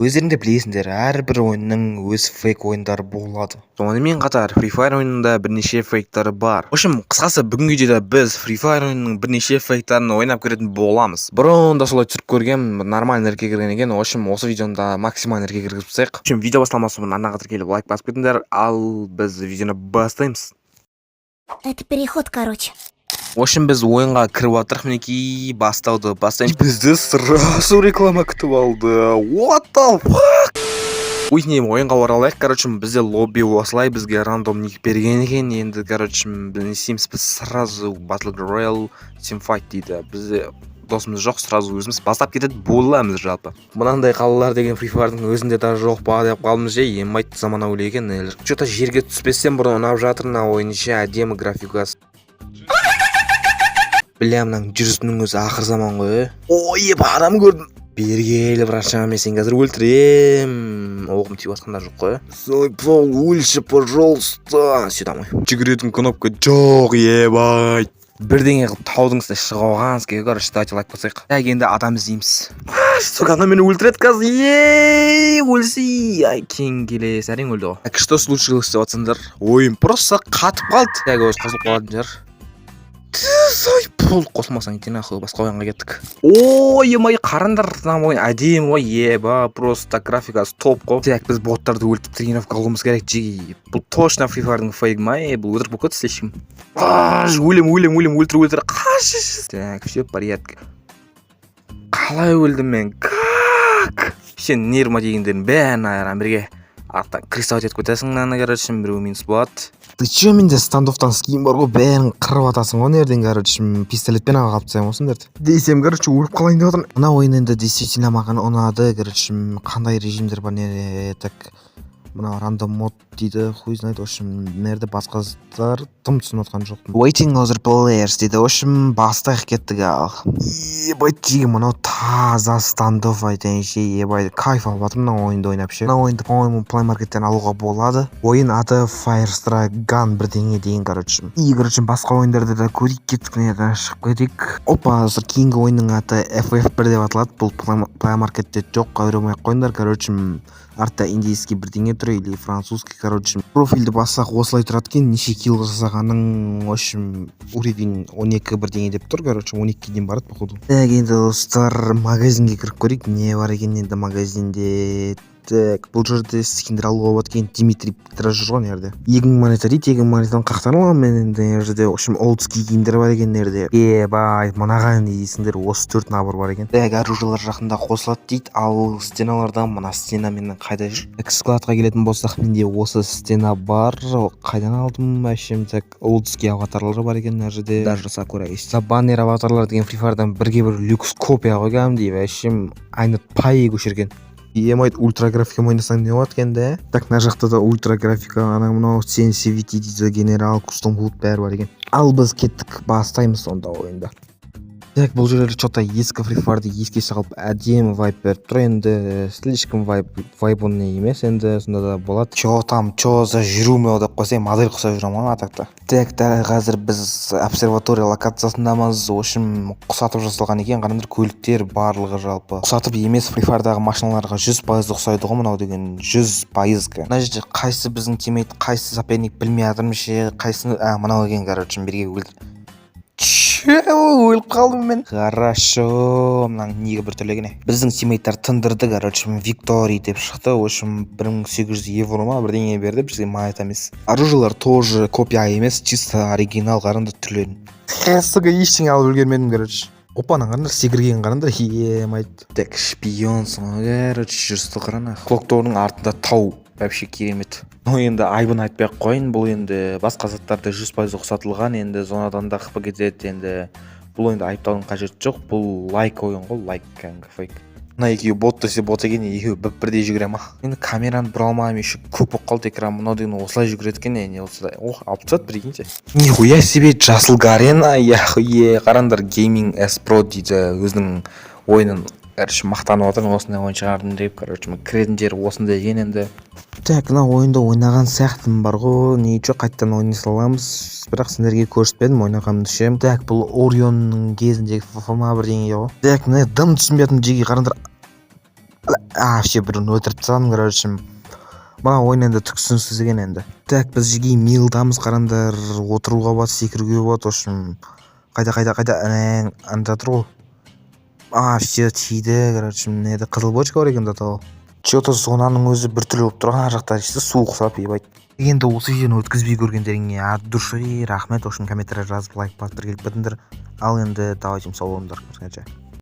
Өздерің де білесіңдер, әрбір ойынның өз фейк ойындары болады. Сонымен қатар Free Fire ойынында бірнеше фейктары бар. В общем, қысқасы, бүгінгі видеода біз Free Fire ойынының бірнеше фейктарын ойнап көретін боламыз. Бұрын да солай түсіріп көргенмін, нормально ірке кірген екен. В общем, осы видеоны да максимально ірке кіргізіп тастайық. В общем, видео басталмас бұрын арнаға тіркеліп, лайк басып кетіңдер. Ал біз видеоны бастаймыз. Это переход, короче. В общем, біз ойынға кіріп жатырық, мінекей, бастауды бастаймыз. Бізді сразу реклама күтіп алды. What the fuck? Ой, не, ойынға оралайық. Короче, бізде лобби осылай, бізге рандом ник берген екен. Енді, короче, біз не істейміз? Біз сразу Battle Royale Team Fight дейді. Бізде досымыз жоқ, сразу өзіміз бастап кететін боламыз жалпы. Мынандай қалалар деген Free Fire'дың өзінде даже жоқ па деп қалдым ше, емайт, заманауи екен. Че-то жерге түспестен бұрын ұнап жатыр мына ойын ше, әдемі графикасы. Бля, мынаның жүрісінің өзі ақыр заман ғой, е. Ой, еба, адам көрдім. Бері кел, братша, мен сені қазір өлтірем. Оғым тиіп жатқан да жоқ қой. Сой, пол, өлші, пожалуйста. Сюда мой. Жүгіретін кнопка жоқ, ебать. Бірдеңе қылып таудың үстіне шығып алғанбыз. Короче, давайте лайк басайық. Так, енді адам іздейміз. Сука, ана мені өлтіреді қазір. Ей, өлсей. Ай, кейін келесі әрең өлді ғой. Так, что случилось деп жатсаңдар, ойын просто қатып қалды. Так, өзі қосылып қалатын шығар. Ой, пол, қосылмасаң иди нахуй, басқа ойынға кеттік. Ой, ой, қараңдар, мына ойын әдемі ғой, еба, просто графикасы топ қой. Так, біз боттарды өлтіріп, тренировка қылуымыз керек, жиги. Бұл точно Free Fire'дың фейгі ма, е, бұл өтірік болып кетті слишком. Аш, өлем, өлем, өлем, өлтір, өлтір, қаш. Так, все в порядке. Қалай өлдім мен? Как? Сен нервыма дегендердің бәрін айырам бірге. Арттан крысовать етіп кетесің мынаны, короче, біреу минус болады. Ты че, менде Стандоффтан скин бар ғой, бәрін қырып атасың ғой нерден, короче, пистолетпен ақ алып тастаймын ғой сендерді. Десем, короче, өліп қалайын деп жатырмын. Мына ойын енді действительно маған ұнады, короче, қандай режимдер бар не? Так, мына рандом мод дейді, хуй знает. В общем, мына жерде басқа заттар, тым түсініп отқан жоқпын. Waiting other players дейді. В общем, бастайық, кеттік. Ал, ебать, жиги, мынау таза Стандофф, айтайыншы, ебать, кайф алып жатырмын мына ойынды ойнап ше. Мына ойынды, по моему, Play Markеттен алуға болады. Ойын аты Fire Strike Gun бірдеңе деген, короче. И, короче, басқа ойындарды да көрейік, кеттік, мына жерден шығып кетейік. Опа, достар, кейінгі ойынның аты FF1 деп аталады. Бұл Play Marketте жоқ, қайырмай ақ қойыңдар. Короче, артта индийский бірдеңе тұр или французский. Короче, профильді бассақ, осылай тұрады екен. Неше килл жасағаның, в общем, уровень 12 бірдеңе деп тұр. Короче, 12-ге дейін барады, походу. Так, енді, достар, магазинге кіріп көрейік, не бар екен енді магазинде. Так, бұл жерде скиндер алуға болады екен. Дмитрий Петра жүр ғой мына жерде. 2000 монета дейді. 2000 монетаны қаяқтан аламын мен енді мына жерде? В общем, олдский киімдер бар екен мына жерде. Ебать, мынаған не дейсіңдер? Осы төрт набор бар екен. Так, оружиелар жақында қосылады дейді. Ал стеналардан, мына стена менің қайда жүр? Так, складқа келетін болсақ, менде осы стена бар. Қайдан алдым вообще? Так, олдский аватарлар бар екен мына жерде. Даже сакура есть. Баннер аватарлар деген Free Fire'дан бірге бір люкс копия ғой кәдімгідей, вообще айнытпай көшірген. Емайт, ультра графика ойнасаң, не болады екен да? Так, мына жақта да ультра графика, ана мынау sensitivity дейді, генерал, кустом худ, бәрі бар екен. Ал біз кеттік, бастаймыз сонда ойынды. Так, бұл жерлер че то ескі Free Fire'ды еске салып, әдемі вайб беріп тұр. Енді слишком вайб вайбонный емес енді, сонда да болады. Че там, че за жүру мынау деп қойсаң, модель құсап жүремін ғой атакта. Так, дәл қазір біз обсерватория локациясындамыз. В общем, ұқсатып жасалған екен, қараңдар, көліктер барлығы жалпы ұқсатып емес, Free Fire'дағы машиналарға 100% ұқсайды ғой мынау деген, 100%. Мына жерде қайсы біздің тиммейт, қайсы соперник, білмей жатырмын ше. Қайсыны? А, мынау екен. Короче, берге өлтір. Че, өліп қалдым мен. Хорошо, мынаның неге біртүрлі екен, е? Біздің тиммейттер тындырды, короче, victory деп шықты. В общем, 1800 евро ма, бірдеңе берді бізге, монета емес. Оружиелар тоже копия емес, чисто оригинал, қараңдар түрлерін. Сука, ештеңе алып үлгермедім, короче. Опа, ана қараңдар, секіргенін қараңдар, емайт. Так, шпионсың ғой, короче, жүрісті қара. Ана Клоктордың артында тау, вообще керемет. Ну, енді айбын айтпай ақ қояйын, бұл енді басқа заттарды 100% ұқсатылған, енді зонадан да хп кетеді. Енді бұл ойынды айыптаудың қажеті жоқ, бұл лайк ойын ғой, лайк, кәдімгі фейк. Мына екеуі бот десе бот екен, екеуі бір бірдей жүгіре ма? Енді камераны бұра алмаймын, еще көп болып қалды экран. Мынау деген осылай жүгіреді екен, не болса да. Ох, алып тастады, прикиньте. Нихуя себе, жасыл Гарена, яхуе. Қараңдар, Gaming S Pro дейді, өзінің ойынын, короче, мақтанып отыр, осындай ойын шығардым деп. Короче, кіретін жері осындай екен енді. Так, мына ойынды ойнаған сияқтымын бар ғой, ничего, қайтадан ойнай саламыз, бірақ сендерге көрсетпедім ойнағанымды ше. Так, бұл Орионның кезіндегі фф ма, бірдеңе ғой. Так, мына дым түсінбей жатырмын, жеке, қараңдар. А, все, біреуін өлтіріп тастадым. Короче, мына ойын енді түк түсініксіз екен енді. Так, біз жеге милдамыз, қараңдар, отыруға болады, секіруге болады. В общем, қайда, қайда, қайда? Әнең анда тұр ғой. А, все, тиді. Короче, мына жерде қызыл бочка бар екен до того. Че то зонаның өзі біртүрлі болып тұр ана жақта, ше, су ұқсап, ебать. Енді осы видеоны өткізбей көргендеріңе от души рахмет. В общем, комментарий жазып, лайк басып, тіркеліп кетіңдер. Ал енді давайте, сау болыңдар, көріскенше.